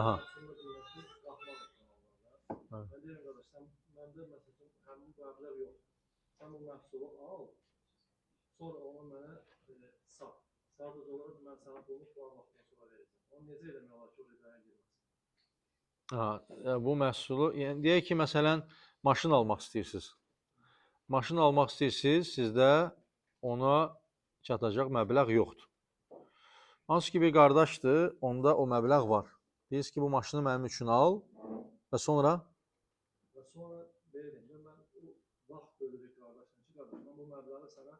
Aha. Məhsulun qiyməti qalxmaq ehtimalı var. Hə. Mən deyirəm qardaş, sən məndə məsəl üçün həmin bu məbləğ yoxdur. Sən bu məhsulu al, sonra onu mənə sat. Sadəcə olaraq mən sənə bunu filan vaxtdan sonra verəcəm. Onu necə eləmək olar ki, o ribaya girməsin? Ha, bu məhsulu, yəni deyək ki, məsələn, maşın almaq istəyirsiniz. Maşın almaq istəyirsiniz, sizdə ona çatacaq məbləğ yoxdur. Hansı ki bir qardaşdır, onda o məbləğ var. Deyirsiniz ki, bu maşını mənim üçün al və sonra Və sonra belə deyim də, mən o vaxt bölürük qardaşla ki, qardaş, mən bu məbləği sənə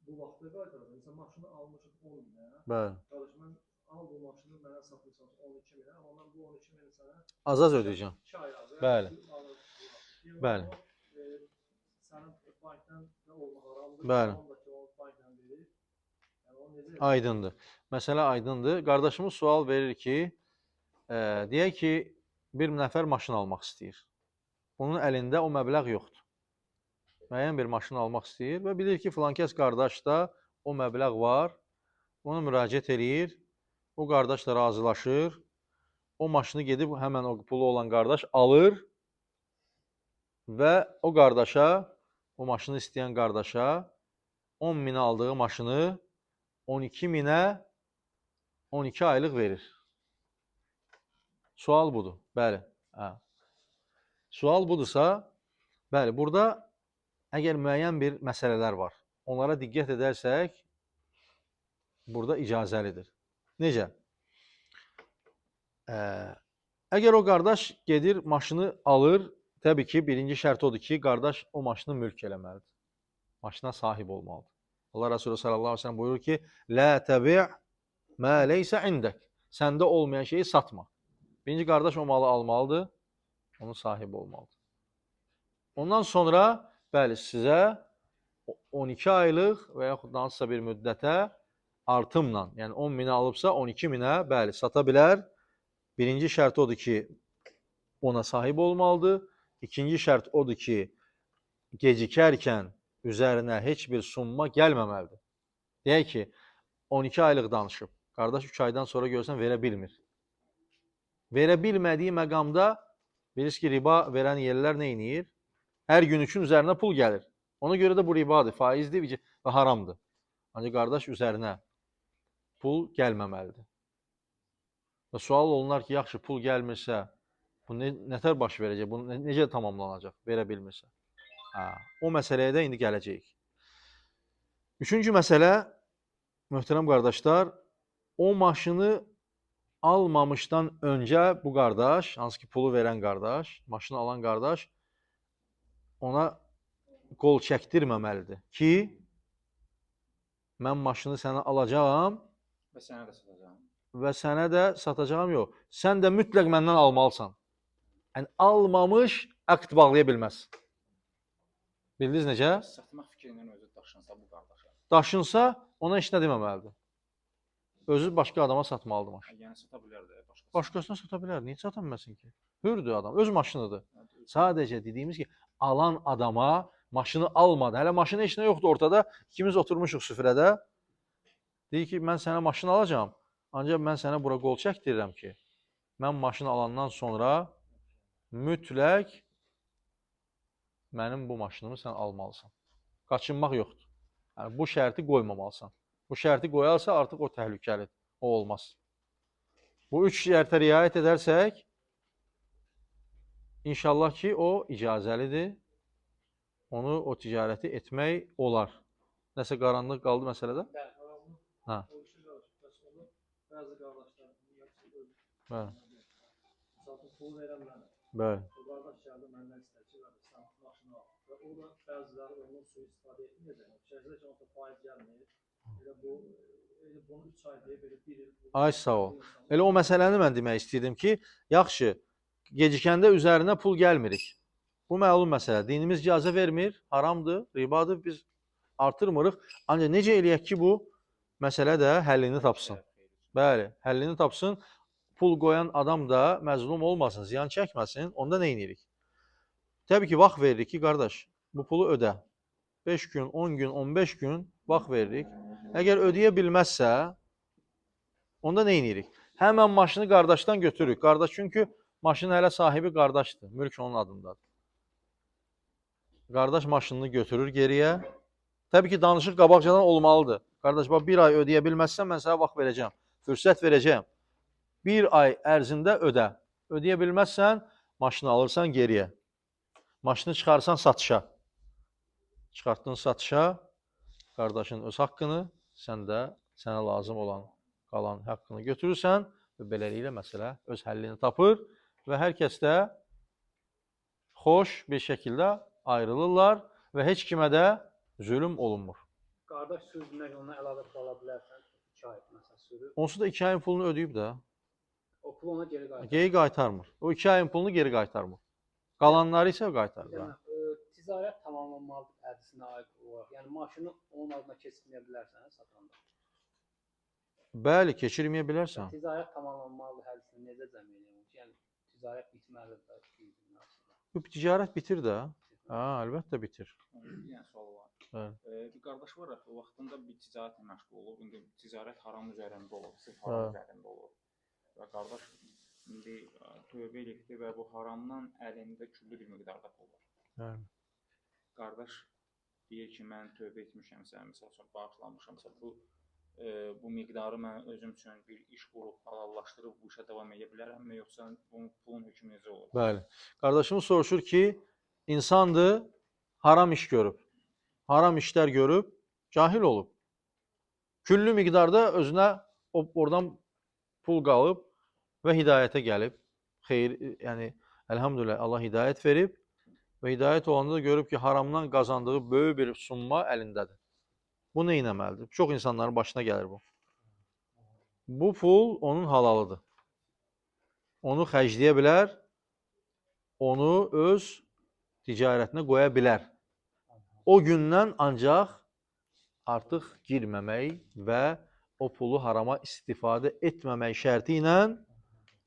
bu vaxtda qaytaracağam. Məsələn, maşını almışıq 10 minə. Bəli, Qardaş, mən al bu maşını mənə satmısan 12 minə, amma mən bu 12 mini sənə az-az ödəyəcəm. 2 ay az. Bəli. Yəni Bəli. o, sənin bankdan da olmaq haramdır. Bəli. Onu da ki, o bankdan verir. Yəni onu necə Aydındır. Məsələ aydındır. Qardaşımız sual verir ki, deyək ki, bir nəfər maşın almaq istəyir. Onun əlində o məbləğ yoxdur. Müəyyən bir maşın almaq istəyir və bilir ki, filankəs qardaşda o məbləğ var. Ona müraciət eləyir. O qardaş da razılaşır. O maşını gedib həmən o pulu olan qardaş alır və o qardaşa, o maşını istəyən qardaşa 10 minə aldığı maşını 12 minə 12 aylıq verir. Sual budur. Bəli. Hə. Sual budursa, bəli, burada əgər müəyyən bir məsələlər var, onlara diqqət edərsək, burada icazəlidir. Necə? Əgər o qardaş gedir, maşını alır, təbii ki, birinci şərt odur ki, qardaş o maşını mülk eləməlidir. Maşına sahib olmalıdır. Allah Resulü sallallahu əleyhi və səlləm buyurur ki: "Lə təbi' mə leysə indək." Səndə olmayan şeyi satma. Birinci qardaş o malı almalıdır, onun sahibi olmalıdır. Ondan sonra, bəli, sizə 12 aylıq və yaxud hansısa bir müddətə artımla, yəni 10 minə alıbsa 12 minə, bəli, sata bilər. Birinci şərt odur ki, ona sahib olmalıdır. İkinci şərt odur ki, gecikərkən üzərinə heç bir summa gəlməməlidir. Deyək ki, 12 aylıq danışıb. Qardaş 3 aydan sonra görsən verə bilmir. Verə bilmədiyi məqamda bilirsiniz ki, riba verən yerlər nə edir? Hər gün üçün üzərinə pul gəlir. Ona görə də bu ribadır, faizdir və haramdır. Ancaq qardaş üzərinə pul gəlməməlidir. Və sual olunar ki, yaxşı pul gəlmirsə, bu nətər baş verəcək, bu necə tamamlanacaq, verə bilmirsə? Hə, o məsələyə də indi gələcəyik. Üçüncü məsələ, möhtərəm qardaşlar, o maşını almamışdan öncə bu qardaş, hansı ki pulu verən qardaş, maşını alan qardaş ona qol çəkdirməməlidir ki, mən maşını sənə alacağam Və sənə də satacağam. Və sənə də satacağam, yox. Sən də mütləq məndən almalısan. Yəni almamış akt bağlaya bilməz. Bildiniz necə? Satmaq fikrindən özü daşınsa bu qardaşa. Daşınsa ona heç nə deməməlidir. Özü başqa adama satmalıdır maşını. Yəni sata bilər də başqasına. Başqasına sata bilər. Niyə sata bilməsin ki? Hürdür adam, öz maşınıdır. Sadəcə dediyimiz ki, alan adama maşını almadı. Hələ maşın heç nə yoxdur ortada. İkimiz oturmuşuq süfrədə. Deyir ki, mən sənə maşın alacağam. Ancaq mən sənə bura qol çəkdirirəm ki, mən maşını alandan sonra mütləq mənim bu maşınımı sən almalısan. Qaçınmaq yoxdur. Yəni bu şərti qoymamalısan. Bu şərti qoyarsa artıq o təhlükəlidir. O olmaz. Bu üç şərtə riayət edərsək, inşallah ki, o icazəlidir. Onu, o ticarəti etmək olar. Nəsə qaranlıq qaldı məsələdə? Bəli, qaranlıq. Hə. O işi qardaş, bəs onu bəzi qardaşlar ümumiyyətlə öz Bəli. Məsəl üçün pulu verən mənəm. Bəli. O qardaş gəldi məndən istədi ki, qardaş sən maşını al. Və o da bəziləri onun sui-istifadə etməyəcək. Şərtlə ki, ona faiz gəlmir. Elə bu elə bunu 3 ay deyib elə 1 il. Ay sağ ol. Elə o məsələni mən demək istəyirdim ki, yaxşı, gecikəndə üzərinə pul gəlmirik. Bu məlum məsələ. Dinimiz icazə vermir, haramdır, ribadır, biz artırmırıq. Ancaq necə eləyək ki, bu məsələ də həllini tapsın? Bəli, həllini tapsın. Pul qoyan adam da məzlum olmasın, ziyan çəkməsin. Onda nə edirik? Təbii ki, vaxt veririk ki, qardaş, bu pulu ödə. 5 gün, 10 gün, 15 gün vaxt veririk. Əgər ödəyə bilməzsə, onda nə edirik? Həmən maşını qardaşdan götürürük. Qardaş çünki maşının hələ sahibi qardaşdır. Mülk onun adındadır. Qardaş maşınını götürür geriyə. Təbii ki, danışıq qabaqcadan olmalıdır. Qardaş, bax bir ay ödəyə bilməzsən, mən sənə vaxt verəcəm. Fürsət verəcəm. Bir ay ərzində ödə. Ödəyə bilməzsən, maşını alırsan geriyə. Maşını çıxarsan satışa. Çıxartdın satışa, qardaşın öz haqqını, sən də sənə lazım olan qalan haqqını götürürsən və beləliklə məsələ öz həllini tapır və hər kəs də xoş bir şəkildə ayrılırlar və heç kimə də zülm olunmur. Qardaş sürdüyünə ona əlavə pul ala bilərsən. 2 ay məsələn sürür. Onsuz da 2 ayın pulunu ödəyib də, O pulu ona geri qaytarır. geri qaytarmır. O 2 ayın pulunu geri qaytarmır. Qalanları isə qaytarır. Yəni, ticarət tamamlanmalıdır hədisinə aid olaraq. Yəni maşını onun adına keçirməyə bilərsən satanda. Bəli, keçirməyə bilərsən. Ticarət tamamlanmalıdır hədisini necə cəm eləyək? Yəni ticarət bitməlidir də bir-birinin arasında. Bu ticarət bitir də. Hə, əlbəttə bitir. Bir dənə sual var. Bəli. Bir qardaş var axı, vaxtında bir ticarətlə məşğul olub. İndi ticarət haram üzərində olub, sırf haram Hə. üzərində olub. Və qardaş indi tövbə eləyibdi və bu haramdan əlində küllü bir miqdarda pul var. Bəli. Qardaş deyir ki, mən tövbə etmişəmsə, məsəl üçün bağışlanmışamsa, bu miqdarı mən özüm üçün bir iş qurub halallaşdırıb bu işə davam edə bilərəmmi, yoxsa bu pulun hökmü necə olur? Bəli. Qardaşımız soruşur ki, insandır, haram iş görüb. Haram işlər görüb, cahil olub. Küllü miqdarda özünə oradan pul qalıb və hidayətə gəlib. Xeyir, yəni elhamdülillah Allah hidayət verib və hidayət olanda da görüb ki, haramdan qazandığı böyük bir summa əlindədir. Bu nə etməlidir? Çox insanların başına gəlir bu. Bu pul onun halalıdır. Onu xərcləyə bilər, onu öz ticarətinə qoya bilər. O gündən ancaq artıq girməmək və o pulu harama istifadə etməmək şərti ilə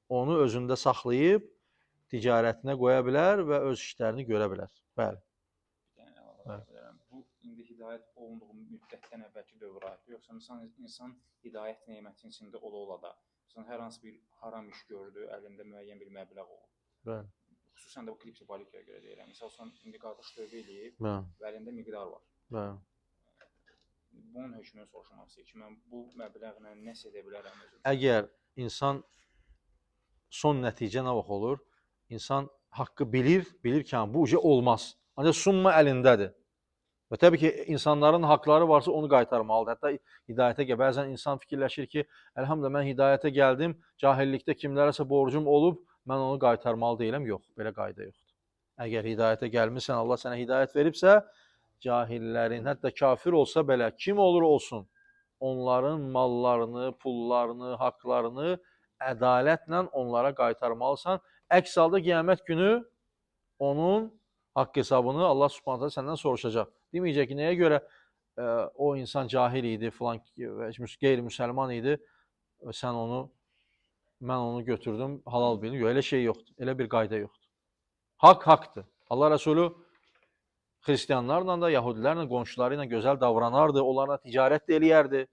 onu özündə saxlayıb ticarətinə qoya bilər və öz işlərini görə bilər. Bəli. Bir dənə əlavə edə bilərəm. Bu indi hidayət olunduğu müddətdən əvvəlki dövrə aiddir. Yoxsa insan hidayət nemətinin içində ola-ola da, məsələn, hər hansı bir haram iş gördü, əlində müəyyən bir məbləğ olub. Bəli. Xüsusən də bu kriptovalyutaya görə deyirəm. Məsəl üçün indi qardaş tövbə eləyib Bəli. və əlində miqdar var. Bəli. Bunun hökmünü soruşmaq istəyir ki, mən bu məbləğlə nəsə edə bilərəm özüm üçün? Əgər insan son nəticə nə vaxt olur? İnsan haqqı bilir, bilir ki, bu uca olmaz. Ancaq summa əlindədir. Və təbii ki, insanların haqları varsa onu qaytarmalıdır. Hətta hidayətə gəl. Bəzən insan fikirləşir ki, elhamdülillah mən hidayətə gəldim, cahillikdə kimlərəsə borcum olub, mən onu qaytarmalı deyiləm. Yox, belə qayda yoxdur. Əgər hidayətə gəlmisən, Allah sənə hidayət veribsə, cahillərin, hətta kafir olsa belə, kim olur olsun, onların mallarını, pullarını, haqlarını ədalətlə onlara qaytarmalısan. Əks halda qiyamət günü onun haqq hesabını Allah Subhanahu taala səndən soruşacaq. Deməyəcək ki, nəyə görə o insan cahil idi, filan qeyri-müsəlman idi, sən onu, mən onu götürdüm, halal bildim. Yox, elə şey yoxdur, elə bir qayda yoxdur. Haqq haqdır. Allah Rəsulü xristianlarla da, yahudilərlə, qonşuları ilə gözəl davranardı, onlarla ticarət də eləyərdi.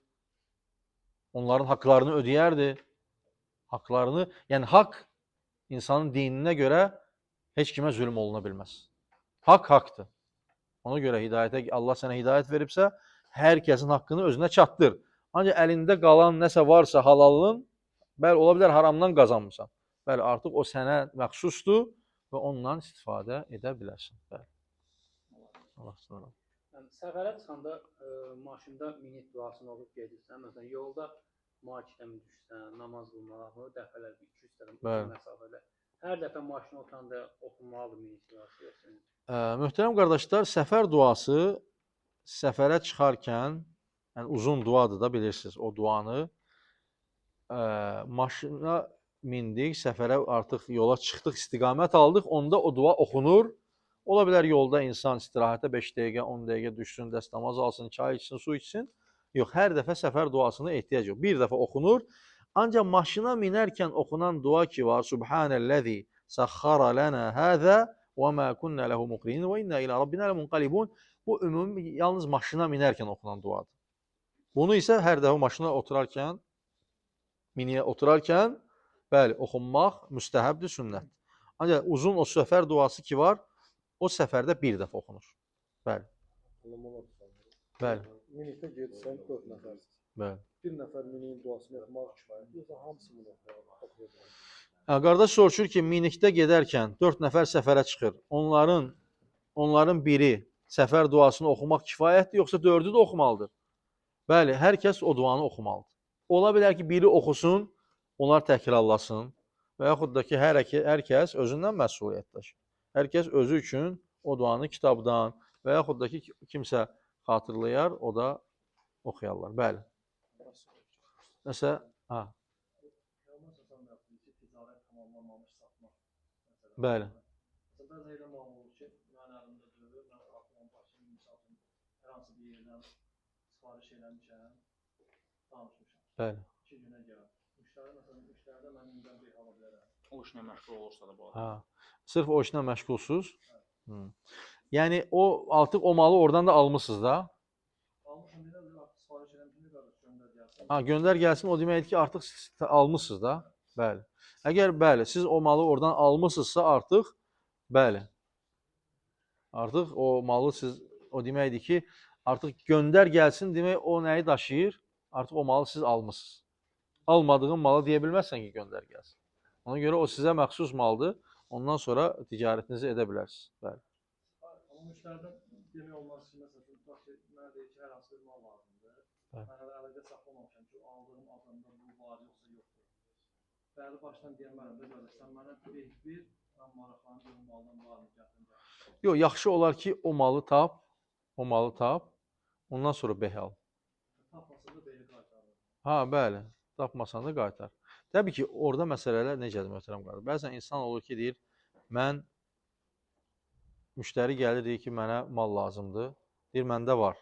Onların haqlarını ödəyərdi. Haqlarını, yəni haqq insanın dininə görə heç kimə zülm oluna bilməz. Haqq haqdır. Ona görə hidayətə, Allah sənə hidayət veribsə, hər kəsin haqqını özünə çatdır. Ancaq əlində qalan nəsə varsa halallın, bəli, ola bilər haramdan qazanmısan. Bəli, artıq o sənə məxsusdur və ondan istifadə edə bilərsən. Bəli. Allah sizdən razı. Yəni səfərə çıxanda maşında minit duasını oxuyub gedirsən, məsələn, yolda marketə mi düşsən, namaz qılmağa, dəfələrlə 2-3 dəfə məsafədə. Hər dəfə maşına oturanda oxunmalıdır minit duası yoxsa? Möhtərəm qardaşlar, səfər duası səfərə çıxarkən, yəni uzun duadır da bilirsiniz o duanı. Maşına mindik, səfərə artıq yola çıxdıq, istiqamət aldıq, onda o dua oxunur. Ola bilər yolda insan istirahətə 5 dəqiqə, 10 dəqiqə düşsün, dəstəmaz alsın, çay içsin, su içsin. Yox, hər dəfə səfər duasına ehtiyac yox. Bir dəfə oxunur. Ancaq maşına minərkən oxunan dua ki var, Subhanəllazi saxxara lana hâzâ və mâ kunnā lehu muqrinin və innā ilâ rabbinā lemunqalibun. Bu ümumi yalnız maşına minərkən oxunan duadır. Bunu isə hər dəfə maşına oturarkən Miniyə oturarkən, bəli, oxunmaq müstəhəbdir, sünnətdir. Ancaq uzun o səfər duası ki var, o səfərdə bir dəfə oxunur. Bəli. Bəli. Minikdə gedirsən 4 nəfərsiz. Bəli. Bir nəfər miniyin duasını oxumaq kifayətdir, yoxsa hamısı bunu oxuya bilər? Hə, qardaş soruşur ki, minikdə gedərkən 4 nəfər səfərə çıxır. Onların biri səfər duasını oxumaq kifayətdir, yoxsa dördü də oxumalıdır? Bəli, hər kəs o duanı oxumalıdır. Ola bilər ki, biri oxusun, onlar təkrarlasın və yaxud da ki, hər kəs özündən məsuliyyət daşıyır. Hər kəs özü üçün o duanı kitabdan və yaxud da ki, kimsə xatırlayar, o da oxuyarlar. Bəli. Nəsə, hə. Bəli. Məsələn, bəzən elə mal olur ki, mənim əlimdə deyil, mən atılan başını, misal üçün, hər hansı bir yerdən sifariş eləmişəm, danışmışam. Bəli. 2 günə gəlir. Müştəri, məsələn, müştəridə mən indidən beh ala bilərəm. O işlə məşğul olursa da bu adam. Hə. Sırf o işlə məşğulsuz? Hı. Yəni, o artıq o malı oradan da almısınız da? Almışam, deyirəm, artıq sifariş eləmişəm, qardaş, göndər gəlsin. Ha, göndər gəlsin, o deməkdir ki, artıq siz almısınız da? Bəli. Əgər bəli, siz o malı oradan almısınızsa artıq, bəli. Artıq o malı siz, o deməkdir ki, artıq göndər gəlsin demək o nəyi daşıyır? Artıq o malı siz almısınız. Almadığın malı deyə bilməzsən ki, göndər gəlsin. Ona görə o sizə məxsus maldır. Ondan sonra ticarətinizi edə bilərsiniz. Bəli. Amma müştəridən demək olmaz ki, məsələn, tutaq ki, mənə deyir ki, hər hansı bir mal lazımdır. Bəli. Mən hələ əlaqə saxlamamışam ki, aldığım adamda bu var yoxsa yoxdur. Bəli, başdan deyəmərəm də, qardaş, sən mənə bir, mən maraqlanıyorum, maldan varmı, gətirim, gətirim. Yox, yaxşı olar ki, o malı tap, ondan sonra beh al. Tapmasa da behi qaytarır. Ha, bəli, tapmasan da qaytar. Təbii ki, orada məsələlər necədir, möhtərəm qardaş? Bəzən insan olur ki, deyir, mən, müştəri gəlir, deyir ki, mənə mal lazımdır. Deyir, məndə var.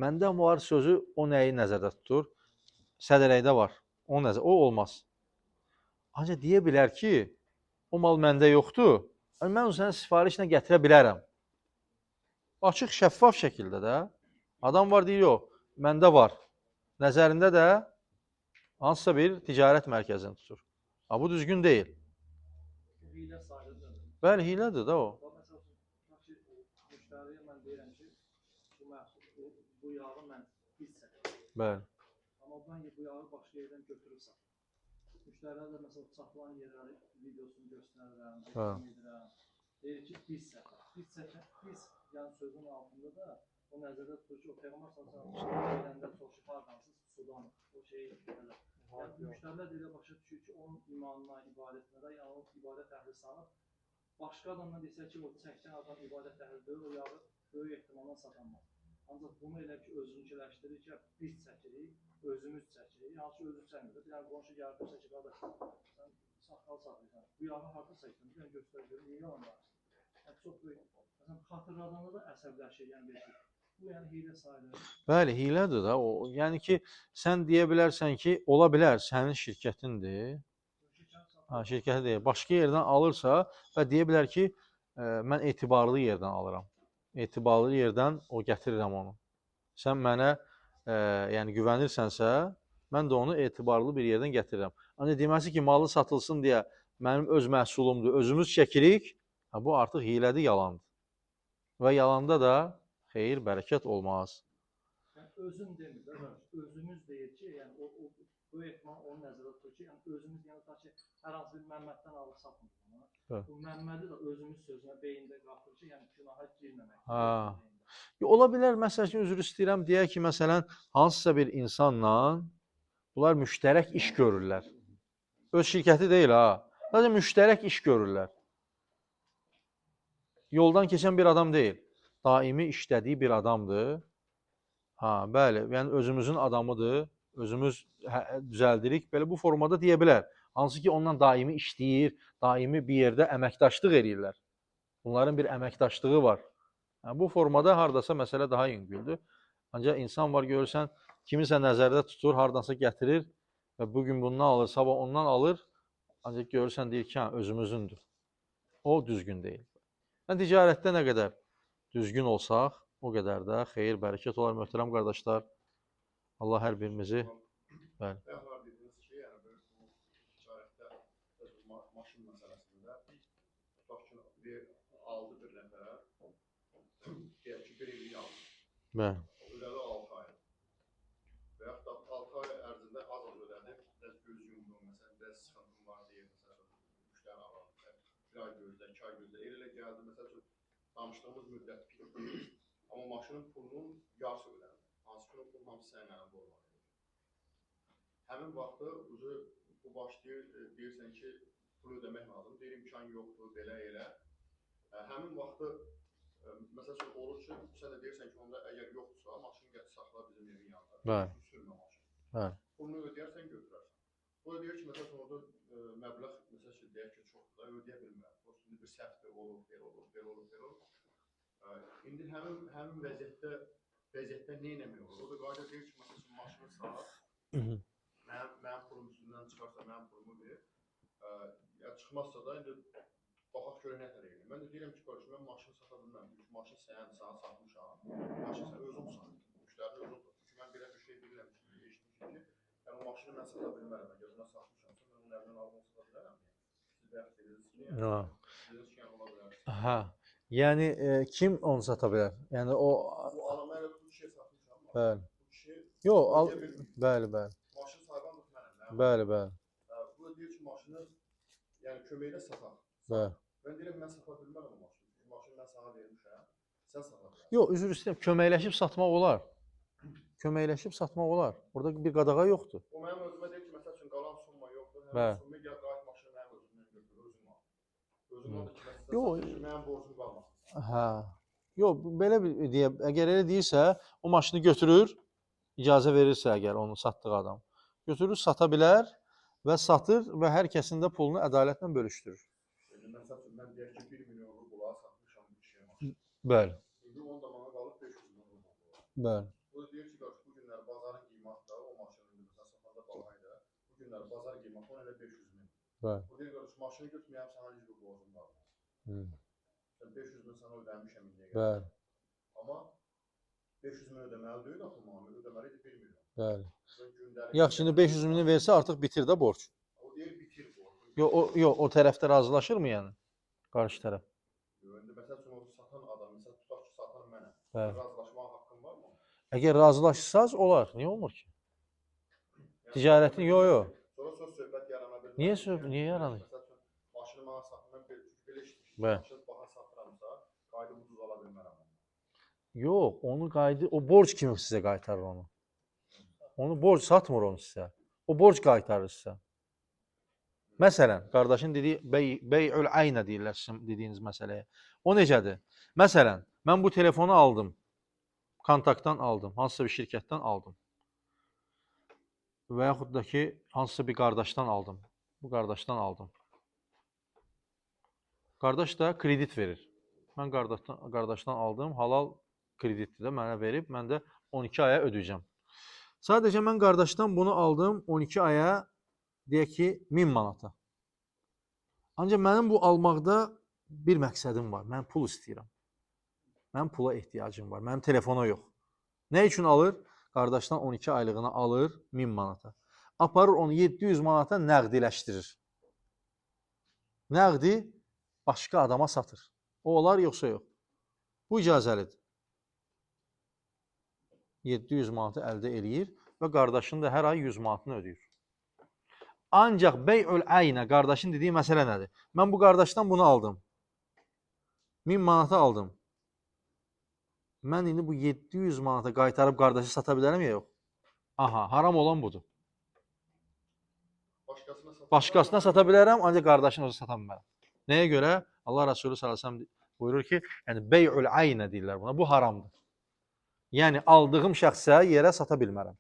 Məndə var sözü o nəyi nəzərdə tutur? Sədərəkdə var. O nəzər, o olmaz. Ancaq deyə bilər ki, o mal məndə yoxdur. Mən onu sənə sifarişlə gətirə bilərəm. Açıq, şəffaf şəkildə də. Adam var, deyir, yox, məndə var. Nəzərində də hansısa bir ticarət mərkəzini tutur. Ha, bu düzgün deyil. Hiylə sayılır. Bəli, hiylədir də o. Məsələn, müştəriyə mən deyirəm ki, bu məhsul, bu yağı mən biz çəkirəm. Bəli. Amma mən bu yağı başqa yerdən götürüb satıram. Müştərilər də məsələn, satılan yerləri videosunu göstərirəm, reklam edirəm. Deyir ki, biz çəkirəm. Biz çəkirəm, biz, yəni sözün altında da o nəzərdə tutur ki, o Peyğəmbər sallallahu əleyhi və səlləm deyəndə soruşub hardansınız? Sudan. O şey belə. Yəni müştərilər də elə başa düşür ki, onun imanına, ibadətinə də, yəni o ibadət əhli sanıb, başqa adamdan desə ki, o çəkən adam ibadət əhli deyil, o yağı böyük ehtimalla satanmaz. Ancaq bunu elə ki, özünkiləşdirir ki, biz çəkirik, özümüz çəkirik, hansı ki, özü çəkmir. Bir dənə qonşu gəlib desə ki, qardaş, sən saqqal saxlayırsan, bu yağı harda çəkirsən, bir dənə göstər görüm, niyə yalan danışırsan? Yəni, çox böyük, məsələn, xatırladanda da əsəbləşir, yəni deyir ki, bu yəni hiylə sayılır. Bəli, hiylədir də o. Yəni ki, sən deyə bilərsən ki, ola bilər sənin şirkətindir. Ha, şirkəti deyil. Başqa yerdən alırsa və deyə bilər ki, mən etibarlı yerdən alıram. Etibarlı yerdən o gətirirəm onu. Sən mənə yəni güvənirsənsə, mən də onu etibarlı bir yerdən gətirirəm. Ancaq deməsi ki, malı satılsın deyə mənim öz məhsulumdur, özümüz çəkirik, ha, bu artıq hiylədir, yalandır. Və yalanda da xeyir, bərəkət olmaz. Yəni, özün demir də, özümüz deyir ki, yəni o böyük ehtimal onu nəzərdə tutur ki, yəni özümüz, yəni ta ki, hər hansı bir Məmməddən alıb satmır bunu. Bəli. Bu Məmmədi də özümüz sözünə beyində qatır ki, yəni günaha girməmək. Ha. Ola bilər, məsəl üçün, üzr istəyirəm, deyək ki, məsələn, hansısa bir insanla bunlar müştərək iş görürlər. Öz şirkəti deyil, ha. Sadəcə müştərək iş görürlər. Yoldan keçən bir adam deyil. Daimi işlədiyi bir adamdır. Ha, bəli, yəni özümüzün adamıdır, özümüz düzəldirik, belə bu formada deyə bilər. Hansı ki, onunla daimi işləyir, daimi bir yerdə əməkdaşlıq eləyirlər. Bunların bir əməkdaşlığı var. Yəni, bu formada hardasa məsələ daha yüngüldür. Ancaq insan var, görürsən, kimisə nəzərdə tutur, hardansa gətirir və bugün bundan alır, sabah ondan alır. Ancaq görürsən, deyir ki, hə, özümüzündür. O düzgün deyil. Yəni, ticarətdə nə qədər düzgün olsaq, o qədər də xeyir, bərəkət olar, möhtərəm qardaşlar. Allah hər birimizi... Bəli. Bayaqlar dediniz ki, yəni ərzində tutaq ki, aldı bir nəfər, deyək ki, bir illik aldı. Bəli. Ödədi 6 ay. Və yaxud da 6 ay ərzində az-az ödədi, biraz göz yumdu, məsələn, biraz sıxıntım var deyə, məsələn, müştəri alır, bir ay gözlə, 2 ay gözlə, elə gəldi, məsəl üçün, danışdığımız müddət bitdi, amma maşının pulunun yarısı ödəndi. Hansı ki, o pulun hamısı sənin əlində olmalı. Həmin vaxtı bu başlayır, deyirsən ki, pul ödəmək lazım, deyir, imkan yoxdur, belə elə. Həmin vaxtı, məsəl üçün, olur ki, sən də deyirsən ki, onda əgər yoxdursa, maşını gətir, saxla bizim evin yanında. Sürmə maşını. Pulunu ödəyərsən, götürərsən. O da deyir ki, məsəl üçün, orada məbləğ, məsəl üçün, deyək ki, çoxdur da, ödəyə bilmirəm. Prosta bir səhvdir, olur, belə olur, belə olur, belə olur. İndi həmin vəziyyətdə nə eləmək olur? O da qayda deyir ki, məsəl üçün, maşını sat, mənim pulum üstündən çıxarsa, mənim pulumu ver. Ya çıxmazsa da, indi baxaq görə nə tər eləyim. Mən də deyirəm ki, qardaşım, mən maşını sata bilmərəm. Çünki maşın sənə satmışam. Maşın sən özün sat. Müştərini özün sat. Çünki mən belə bir şey bilirəm ki, eşitmişim ki, yəni o maşını mən sata bilmərəm. Əgər ona satmışamsa, mən onun əlindən alıb onu sata bilərəm. Siz bayaq dediniz ki, dediniz ki, yəni ola bilər. Hə. Yəni kim onu sata bilər? Yəni o Bu adam mən elə bu kişiyə satmışam. Bəli. Bu kişi Yox, al. Bəli, bəli, bəli. Maşın sahibi mənəm. Bəli, bəli. Bu da deyir ki, maşını yəni köməklə sataq. Bəli. Mən deyirəm, mən sata bilmərəm o maşını. Çünki maşını mən sənə vermişəm, sən sata bilərsən. Yox, üzr istəyirəm, köməkləşib satmaq olar. Köməkləşib satmaq olar. Orada bir qadağa yoxdur. O mənim özümə deyir ki, məsəl üçün, qalan summa yoxdur. Həmin summa gəl, qayıt maşını mənim özümdən götür, özüm al. Özüm al da ki, məsələn, mənim borcum qalmasın. Hə. Yox, belə bir deyə, əgər elə deyirsə, o maşını götürür, icazə verirsə əgər onu satdığı adam, götürür, sata bilər və satır və hər kəsin də pulunu ədalətlə bölüşdürür. Məsəl üçün, mən deyək ki, 1 milyon rubla satmışam bu kişiyə maşını. Bəli. İndi onun da mənə qalıb 500 min rubl. Bəli. Bu da deyir ki, qardaş, bu günlər bazarın qiyməti o maşının məsələn satanda baha idi. Bu günlər bazar qiyməti ona elə 500 min. Bəli. Bu deyir, qardaş, maşını götürməyəm, sənə heç bir borcum var. Sən 500 min sənə ödəmişəm indiyə qədər. Bəli. Amma 500 min ödəməli deyil axı maşını, ödəməli idi 1 milyon. Bəli. Gündəlik Yaxşı, indi 500 mini versə artıq bitir də borc. O deyir, bitir borc. Yox, o tərəfdə razılaşırmı yəni? Qarşı tərəf. Yox, indi məsəl üçün o satan adam, məsələn tutaq ki, satan mənə. Bəli. Razılaşmağa haqqım varmı? Əgər razılaşsanız olar. Niyə olmur ki? Yəni, Ticarətin yox, yox. Sonra söz söhbət yarana bilməz. Niyə söhbət, niyə yaranır? Məsəl üçün maşını mənə satın, mən belə, çünki belə eşitmişəm. Bəli. Maşını baha satıramsa, qayıdıb ucuz ala bilmərəm onu. Yox, onu qayıdı, o borc kimi sizə qaytarır onu. Onu borc satmır onu sizə. O borc qaytarır sizə. Məsələn, qardaşın dediyi bey'ül aynə deyirlər sizin dediyiniz məsələyə. O necədir? Məsələn, mən bu telefonu aldım. Kontaktdan aldım. Hansısa bir şirkətdən aldım. Və yaxud da ki, hansısa bir qardaşdan aldım. Bu qardaşdan aldım. Qardaş da kredit verir. Mən qardaşdan aldım, halal kreditdir də mənə verib, mən də 12 aya ödəyəcəm. Sadəcə mən qardaşdan bunu aldım 12 aya, deyək ki, 1000 manata. Ancaq mənim bu almaqda bir məqsədim var. Mən pul istəyirəm. Mənim pula ehtiyacım var. Mənim telefona yox. Nə üçün alır? Qardaşdan 12 aylığına alır 1000 manata. Aparır onu 700 manata nəqdiləşdirir. Nəqdi başqa adama satır. O olar yoxsa yox. Bu icazəlidir. 700 manatı əldə eləyir və qardaşın da hər ay 100 manatını ödəyir. Ancaq bey'ül aynə qardaşın dediyi məsələ nədir? Mən bu qardaşdan bunu aldım. 1000 manata aldım. Mən indi bu 700 manata qaytarıb qardaşı sata bilərəm ya yox? Aha, haram olan budur. Başqasına sata bilərəm, ancaq qardaşın özü sata bilmərəm. Nəyə görə? Allah Resulü sallallahu əleyhi və səlləm buyurur ki, yəni bey'ül aynə deyirlər buna. Bu haramdır. Yəni aldığım şəxsə yerə sata bilmərəm.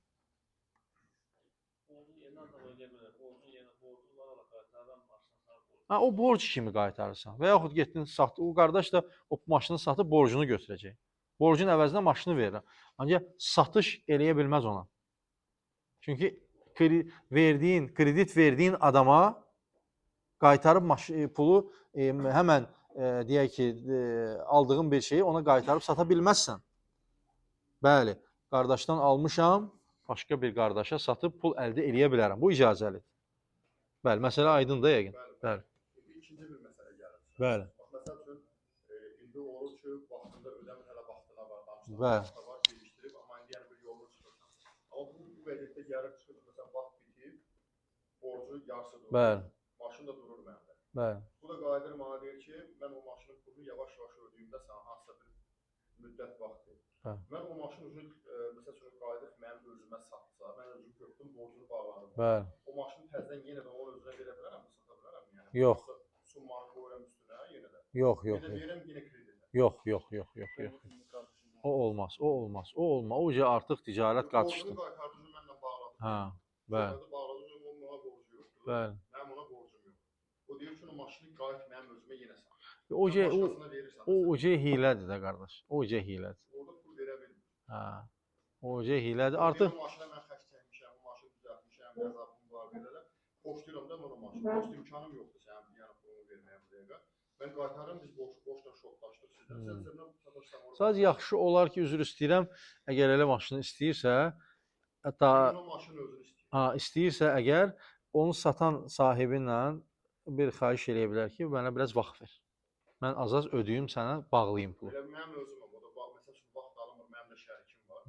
Ha, o borc kimi qaytarırsan və yaxud getdin satdı, o qardaş da o maşını satıb borcunu götürəcək. Borcun əvəzinə maşını verirəm. Ancaq satış eləyə bilməz ona. Çünki kredit verdiyin adama qaytarıb pulu həmən deyək ki, aldığın bir şeyi ona qaytarıb sata bilməzsən. Bəli, qardaşdan almışam, başqa bir qardaşa satıb pul əldə eləyə bilərəm. Bu icazəlidir. Bəli, məsələ aydındır yəqin. Bəli. Bəli. İkinci ikinci bir məsələ gəlir. Bəli. Bax, məsəl üçün, indi olur ki, vaxtında ödəmir, hələ vaxtına var, danışdan Bəli. var, gecikdirib, amma indi yəni bir yolunu çıxırsan. Amma bu vəziyyətdə gəlir çıxır, məsələn, vaxt bitib, borcu yarısı durur. Bəli. Maşın da durur məndə. Bəli. Bu da qayıdır mənə deyir ki, mən o maşının pulunu yavaş-yavaş ödəyimdə sənə hansısa bir müddət vaxt verir. Bəli. Mən o maşın üçün, məsəl üçün, qayıdıb mənim özümə satsa, mən özüm götürdüm, borcunu bağladım. Bəli. O maşını təzədən yenə də onun özünə verə bilərəm, sata bilərəm yəni? Yox. Summanı qoyuram üstünə yenə də. Yox, yox, Yenə yox. deyirəm, yenə kredidə. Yox, yox, yox, yox, yox. O olmaz, o olmaz, o olmaz. O artıq ticarət qaçışdır. Borcunu qaytardı, mənlə bağladı. Hə, bəli, Bağladı, onun ona borcu yoxdur. bəli. Mənim ona borcum yox. O deyir ki, o maşını qayıt mənim özümə yenə sat. O Sən ce, o başqasına verirsən. o ce hilədir də qardaş. O ce hilədir. Orada pul verə bilmir. Hə. O ce hilədir. O Artıq deyir, o maşına mən xərc çəkmişəm, o maşını düzəltmişəm, qəzabım var belə. Xoşlayıram da mən o maşını. Dost imkanım yoxdur sənin yəni pulunu verməyə bu dəqiqə. Mən qaytarıram, biz boşla şoklaşdıq sizdən. Sən cəbinə sataşsan orada. Sadəcə yaxşı olar ki, üzr istəyirəm, əgər elə maşını istəyirsə, hətta O maşını özünü istəyir. ha, istəyirsə əgər onu satan sahibi ilə bir xahiş eləyə bilər ki, mənə biraz vaxt ver. Mən az-az ödəyim sənə, bağlayım pulu. Elə mənim özüməm. O da bax, məsəl üçün vaxt alınmır, mənim də şərikim var.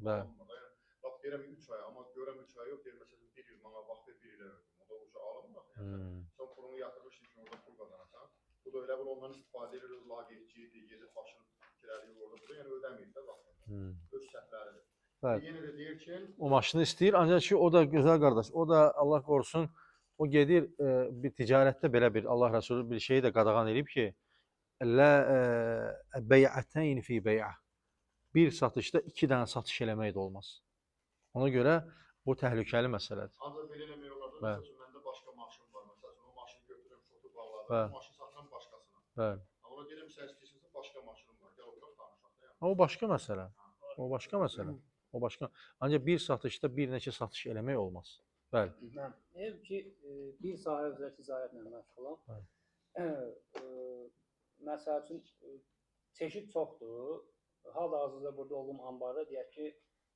Bəli. Alınmır da. Yəni, lap deyirəm 3 ay, amma görürəm 3 ay yox, deyirəm məsəl üçün 1 il mənə vaxt ver, 1 ilə ödəyim. O da uca alınmır axı. Yəni, sən pulunu yatırmışsın ki, orada pul qazanasan. Bu da elə bil ondan istifadə edir, öz laqeydçidir, gedib başını kirələyir orada burada, yəni ödəməyib də vaxtında. Öz səhvləridir. Bəli. Yenə də deyir ki, O maşını istəyir, ancaq ki, o da gözəl qardaş, o da Allah qorusun, o gedir bir ticarətdə belə bir Allah Rəsulü bir şeyi də qadağan edib ki, lə bey'əteyn fi bey'ə. Bir satışda 2 dənə satış eləmək də olmaz. Ona görə bu təhlükəli məsələdir. Ancaq belə eləmək olar da, Bəli. məsəl üçün məndə başqa maşın var, məsəl üçün o maşını götürürəm, şotu bağladım, Bəli. o maşını satıram başqasına. Bəli. Amma ona deyirəm, sən istəyirsənsə başqa maşınım var, gəl oturaq danışaq da. Yəni. O başqa məsələ. O başqa məsələ. O başqa. Ancaq bir satışda bir neçə satış eləmək olmaz. Bəli. Mən ev ki, bir sahə üzrə ticarətlə məşğulam. Bəli. Məsəl üçün, çeşid çoxdur. Hal-hazırda burada olduğum ambarda deyək ki,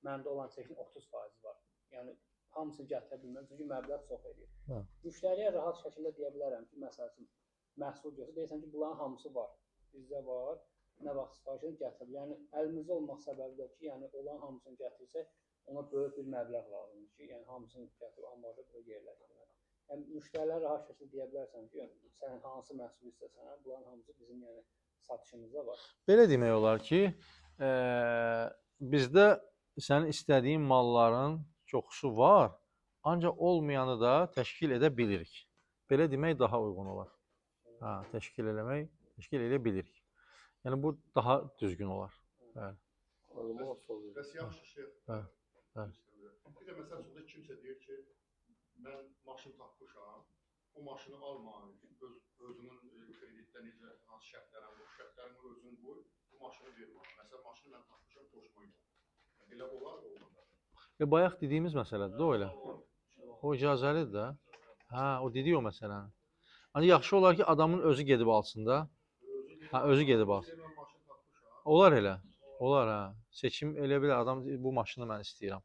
məndə olan çeşidin 30% var. Yəni, hamısını gətirə bilməm, çünki məbləğ çox eləyir. Bəli. Müştəriyə rahat şəkildə deyə bilərəm ki, məsəl üçün, məhsul götür, deyirsən ki, bunların hamısı var, bizdə var, nə vaxt sifariş edib gətirib. Yəni, əlimizdə olmaq səbəbi də ki, yəni, olan hamısını gətirsək, ona böyük bir məbləğ lazımdır ki, yəni, hamısını gətirib ambarda bura yerləşdirmək. Yəni, müştərilər rahat şəkildə deyə bilərsən ki, yəni, sən hansı məhsul istəsən, bunların hamısı bizim yəni, satışımızda var. Belə demək olar ki, bizdə sənin istədiyin malların çoxusu var, ancaq olmayanı da təşkil edə bilirik. Belə demək daha uyğun olar. Hə, təşkil eləmək, təşkil edə bilirik. Yəni bu daha düzgün olar. Bəli. Bəs yaxşı şeyx. Bəli, bəli. Bir də məsəl üçün də kimsə deyir ki, mən maşın tapmışam, o maşını alma, özünün kreditdə necə, hansı şərtlərin var, şərtlərini özün qoy, bu maşını ver mənə. Məsələn, maşını mən tapmışam, xoşuma gəlir. Elə olar, olmaz. Bayaq dediyimiz məsələdir də o elə. O icazəlidir də. Hə, o dediyi o məsələni. Ancaq yaxşı olar ki, adamın özü gedib alsın da. Hə, özü gedib alsın. Mən maşın tapmışam. Olar elə. Olar hə. Seçim elə bilər adam deyir, bu maşını mən istəyirəm.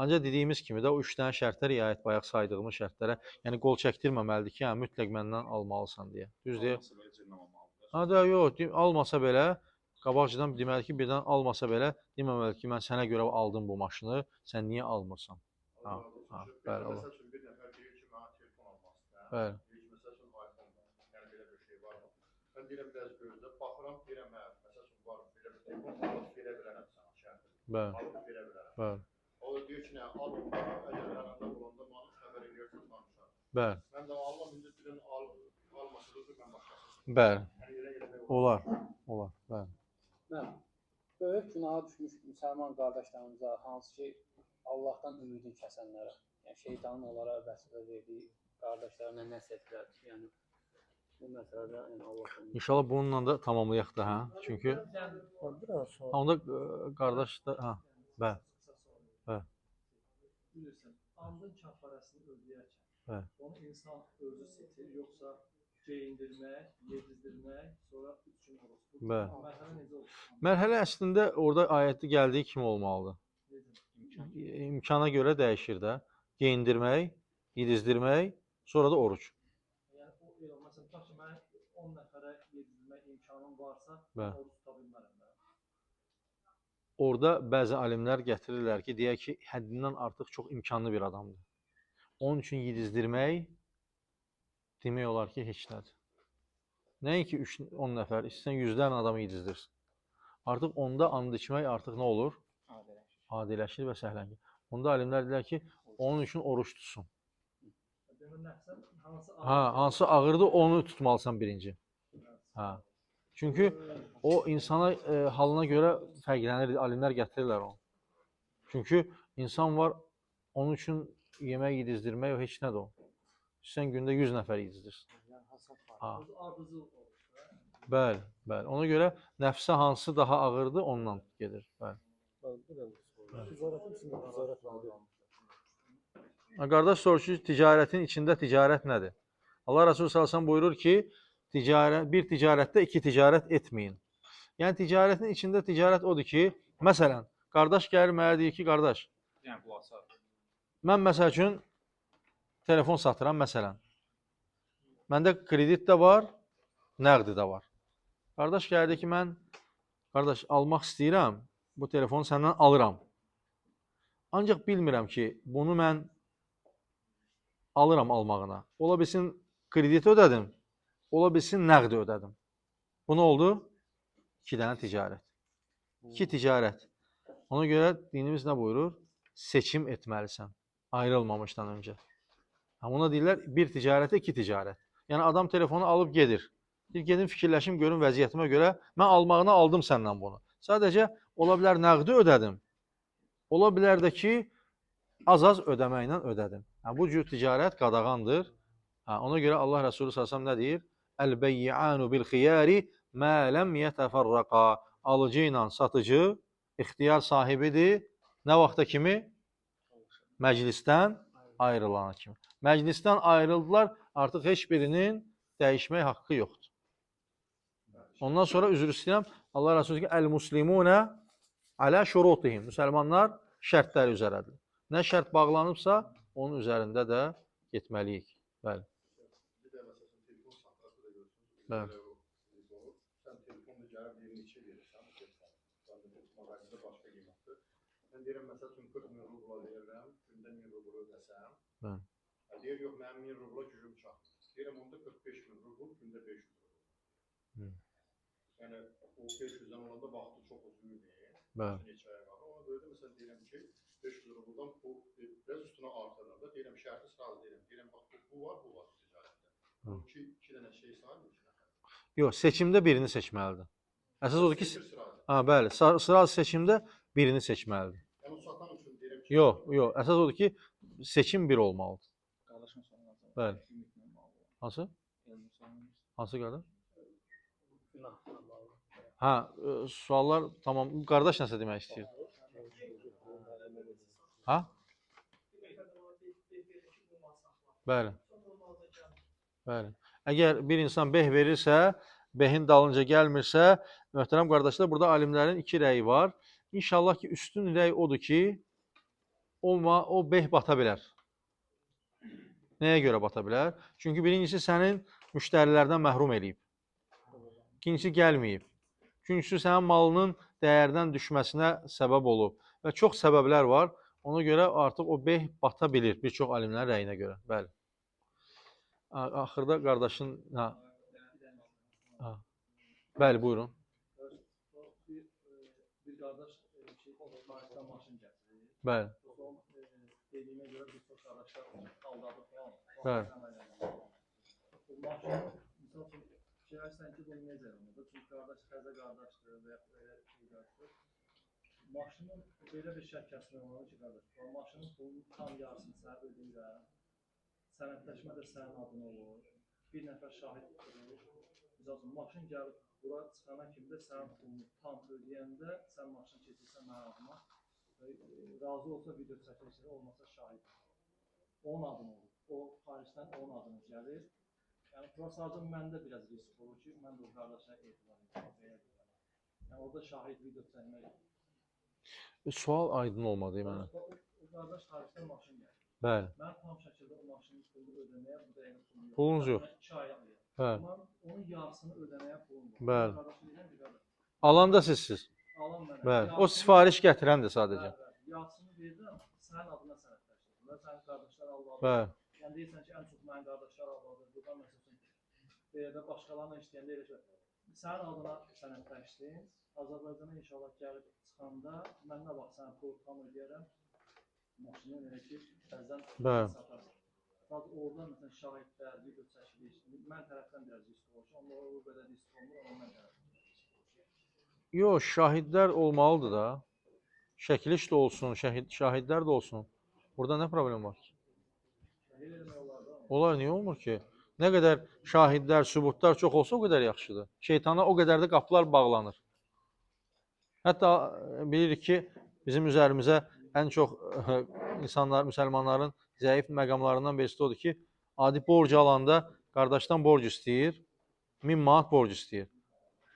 Ancaq dediyimiz kimi də o 3 dənə şərtə riayət, bayaq saydığımız şərtlərə, yəni qol çəkdirməməlidir ki, hə, mütləq məndən almalısan deyə. Düz deyir. Almasa belə cırmamalıdır. Ha da yox, almasa belə qabaqcadan deməli ki, birdən almasa belə deməməlidir ki, mən sənə görə aldım bu maşını, sən niyə almırsan? Allah razı olsun. Ha, Şeyx, bir bəli, də Allah. Məsəl üçün bir nəfər deyir ki, mənə telefon almaq istəyirəm. Bəli. Deyir ki, məsəl üçün iPhone var. Yəni belə bir şey var mı? Mən deyirəm biraz gözlə, baxıram, deyirəm hə, məsəl üçün var, belə bir telefon alıb verə bilərəm sənə şərti. Bəli, Alıb verə bilərəm. bəli. O da deyir ki, nə, al onda, əgər əlində olanda mənə xəbər eləyərsən, danışarım. Bəli, Mən də almam, indi deyirəm almasa da mən başqasını. bəli. Yəni elə eləmək olar. Olar, olar, bəli. Mən böyük günaha düşmüş müsəlman qardaşlarımıza, hansı ki Allahdan ümidini kəsənlərə, yəni şeytanın onlara vəsvəsə verdiyi qardaşlarına nəsihət edər ki, yəni bu məsələdə yəni Allahdan ümid. İnşallah bununla da tamamlayaq da, hə? Çünki Biraz sonra. onda qardaş da, hə, bəli. Bəli. Bilirsən, andın kəffarəsini ödəyərkən Bəli. onu insan özü seçir, yoxsa geyindirmək, yedizdirmək, sonra 3 gün oruc. Bu Bəli. mərhələ necə olur? Mərhələ əslində orada ayətdə gəldiyi kimi olmalıdır. Necə? İmkan. İmkana görə dəyişir də. Geyindirmək, yedizdirmək, sonra da oruc. Yəni o elə məsələn, tutaq ki, 10 nəfərə yedirmək imkanım varsa, oruc tuta bilmərəm mən. Orada bəzi alimlər gətirirlər ki, deyək ki, həddindən artıq çox imkanlı bir adamdır. Onun üçün yedizdirmək demək olar ki, heç nədir. Nəinki 10 nəfər, istəsən yüzlərlə adamı yedizdirsin. Artıq onda and içmək artıq nə olur? Adiləşir və səhlənir. Onda alimlər deyirlər ki, onun üçün oruç tutsun. Hə, hansı ağırdır, onu tutmalısan birinci. Hə. Çünki o insana halına görə fərqlənir, alimlər gətirirlər onu. Çünki insan var, onun üçün yemək yedizdirmək o heç nədir o. Sən gündə 100 nəfər yedizdirsin. Ha. Bəli, bəli. Ona görə nəfsə hansı daha ağırdır, ondan gedir. Bəli. Ticarətin içində ticarət nədir? Qardaş soruşur, ticarətin içində ticarət nədir? Allah Resulü sallallahu əleyhi və səlləm buyurur ki, bir ticarətdə iki ticarət etməyin. Yəni ticarətin içində ticarət odur ki, məsələn, qardaş gəlir mənə deyir ki, qardaş, mən məsəl üçün telefon satıram, məsələn. Məndə kredit də var, nəqdi də var. Qardaş gəldi ki, mən qardaş almaq istəyirəm, bu telefonu səndən alıram. Ancaq bilmirəm ki, bunu mən alıram almağına. Ola bilsin kredit ödədim, ola bilsin nəqdi ödədim. Bu nə oldu? İki dənə ticarət. İki ticarət. Ona görə dinimiz nə buyurur? Seçim etməlisən ayrılmamışdan öncə. Ona deyirlər bir ticarətə iki ticarət. Yəni adam telefonu alıb gedir. Deyir, gedim fikirləşim, görüm vəziyyətimə görə mən almağına aldım səndən bunu. Sadəcə ola bilər nəqdi ödədim. Ola bilər də ki, az-az ödəməklə ödədim. Yəni, bu cür ticarət qadağandır. Ona görə Allah Resulü sallallahu əleyhi və səlləm nə deyir? Əl-beyyi'anu bil-xiyari mə ləm yətəfərraqa. Alıcı ilə satıcı ixtiyar sahibidir. Nə vaxta kimi? Məclisdən ayrılana kimi. Məclisdən ayrıldılar, artıq heç birinin dəyişmək haqqı yoxdur. Ondan sonra üzr istəyirəm, Allah Resulü ki, Əl-muslimunə alə şurutihim. Müsəlmanlar şərtləri üzərədir. Nə şərt bağlanıbsa, onun üzərində də getməliyik. Bəli. Bir də məsələn, telefon satır da görürsünüz. Bəli. Sən telefonla gəlib deyir, neçə verirsən bu telefonu? Mağazada başqa qiymətdir. Mən deyirəm, məsəl üçün 40 min rubla verirəm, gündə 1000 rubl ödəsəm. Bəli. Deyir, yox, mənim 1000 rubla gücüm çatmır. Deyirəm, onda 45 min rubl, gündə 500 rubl. Yəni, o 500-dən olanda vaxtı çox uzun idi. Bəli. Neçə aya qalır. Ona görə də məsələn deyirəm ki, 500 rubldan bu biraz üstünə artırıram da. Deyirəm, şərti sıralı deyirəm. Deyirəm, bax, bu var, bu var ticarətdə. Bu iki dənə şey sayılmır ki, nəfər. Yox, seçimdə birini seçməlidir. Əsas odur ki, ha, bəli, sıralı seçimdə birini seçməlidir. Yəni, o satan üçün deyirəm ki... Yox, yox, əsas odur ki, seçim bir olmalıdır. Qardaşın sualına cavab. Bəli. Hansı? Hansı qardaş? Hə, suallar tamam. Qardaş nəsə demək istəyir. Ha? Bəli. Bəli. Əgər bir insan beh verirsə, behin dalınca gəlmirsə, möhtərəm qardaşlar, burada alimlərin iki rəyi var. İnşallah ki, üstün rəy odur ki, o beh bata bilər. Nəyə görə bata bilər? Çünki birincisi sənin müştərilərdən məhrum eləyib. İkincisi gəlməyib. Üçüncüsü sənin malının dəyərdən düşməsinə səbəb olub. Və çox səbəblər var. Ona görə artıq o beh bata bilir bir çox alimlərin rəyinə görə. Bəli. Axırda qardaşın... Hə. Hə. Bəli, buyurun. Bir qardaş xaricdən maşın gətirir. Bəli. Dediyimə görə bir çox qardaşlar aldadı falan. Bəli. Bu maşını, misal üçün, fikirləşsən ki, bunu necə eləməlidir? Çünki qardaş təzə qardaşdır və yaxud elə şey qardaşdır. Maşının belə bir şərt kəsmək olar ki, qardaş, maşının pulunun tam yarısını sənə ödəyirəm. Sənədləşmə də sənin adına olur. Bir nəfər şahid durur. Misal üçün, maşın gəlib bura çıxana kimi də sənin pulunu tam ödəyəndə sən maşını keçirsən mənim adıma. Razı olsa video çəkilişləri, olmasa şahid. Onun adına olur. O xaricdən onun adına gəlir. Yəni, bura sadəcə məndə biraz risk olur ki, mən də o qardaşa etibar edirəm. Yəni, orada şahid video çəkmək. Sual aydın olmadı mənə. O qardaş xaricdən maşın gəlir. Bəli. Mən tam şəkildə o maşının pulunu ödəməyə bu dəqiqə pulum yox. Pulunuz yox. 2 ay alıyor. Bəli. Amma onun yarısını ödəməyə pulum var. Bəli. Qardaşım deyirəm ki, qardaş, Alan da sizsiz. alan mənə. Bəli. O Yarısını- sifariş gətirəndir sadəcə. Bəli, bəli. Yarısını verirəm, sənin adına sənədləşdirirəm. Və sənin qardaşlar Allahdır. Bəli. Yəni deyirsən ki, ən çox mənim qardaşlar Allahdır. Buradan məsəl üçün belə də başqalarına işləyəndə elə şey. Sənin adına sənədləşsin. Azərbaycana inşallah gəlib çıxanda mən nə vaxt sənə pulu tam ödəyərəm. Maşını elə ki, bəzən Bəli. satarsan. Sadəcə orada məsələn şahidlər, video çəkiliş, mən tərəfdən biraz risk olur. Onda o qədər risk olmur, amma mən tərəfdən. Yox, şahidlər olmalıdır da. Çəkiliş də olsun, şahidlər də olsun. Burada nə problem var ki? Elə eləmək olar da. Olar, niyə olmur ki? Nə qədər şahidlər, sübutlar çox olsa o qədər yaxşıdır. Şeytana o qədər də qapılar bağlanır. Hətta bilirik ki, bizim üzərimizə ən çox insanlar, müsəlmanların zəif məqamlarından birisi odur ki, adi borc alanda qardaşdan borc istəyir, 1000 manat borc istəyir.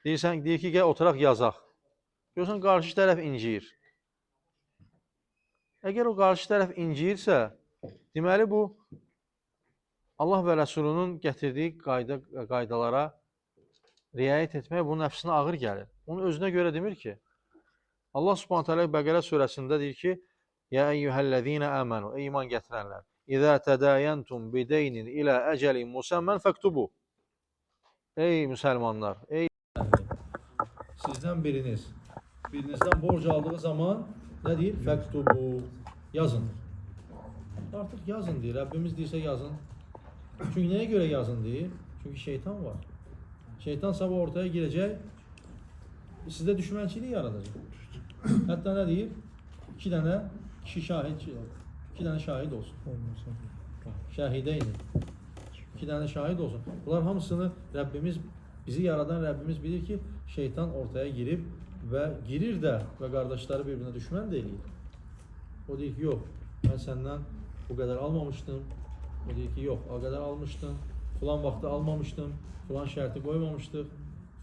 Deyirsən, deyir ki, gəl oturaq yazaq. Görürsən, qarşı tərəf inciyir. Əgər o qarşı tərəf inciyirsə, deməli bu Allah və Rəsulunun gətirdiyi qaydalara riayət etmək bunun nəfsinə ağır gəlir. Onun özünə görə demir ki. Allah Subhanahu taala Bəqərə surəsində deyir ki: "Ya eyyuhellezina amanu, ey iman gətirənlər, İza tadayantum bideynin ila ecelin musamman fektubu." Ey müsəlmanlar, ey sizdən biriniz birinizdən borc aldığı zaman nə deyir? Fektubu, yazın. Artıq yazın deyir. Rəbbimiz deyirsə yazın. Çünki nəyə görə yazın deyir? Çünki şeytan var. Şeytan sabah ortaya girəcək, sizdə düşmənçilik yaradacaq. Hətta nə deyir? İki dənə kişi şahid, iki dənə şahid olsun. Şahidəyni. İki dənə şahid olsun. Bunlar hamısını Rəbbimiz, bizi yaradan Rəbbimiz bilir ki, şeytan ortaya girib və girir də və qardaşları bir-birinə düşmən də eləyir. O deyir ki, yox, mən səndən bu qədər almamışdım. O deyir ki, yox, o qədər almışdım. Filan vaxtı almamışdım. Filan şərti qoymamışdıq.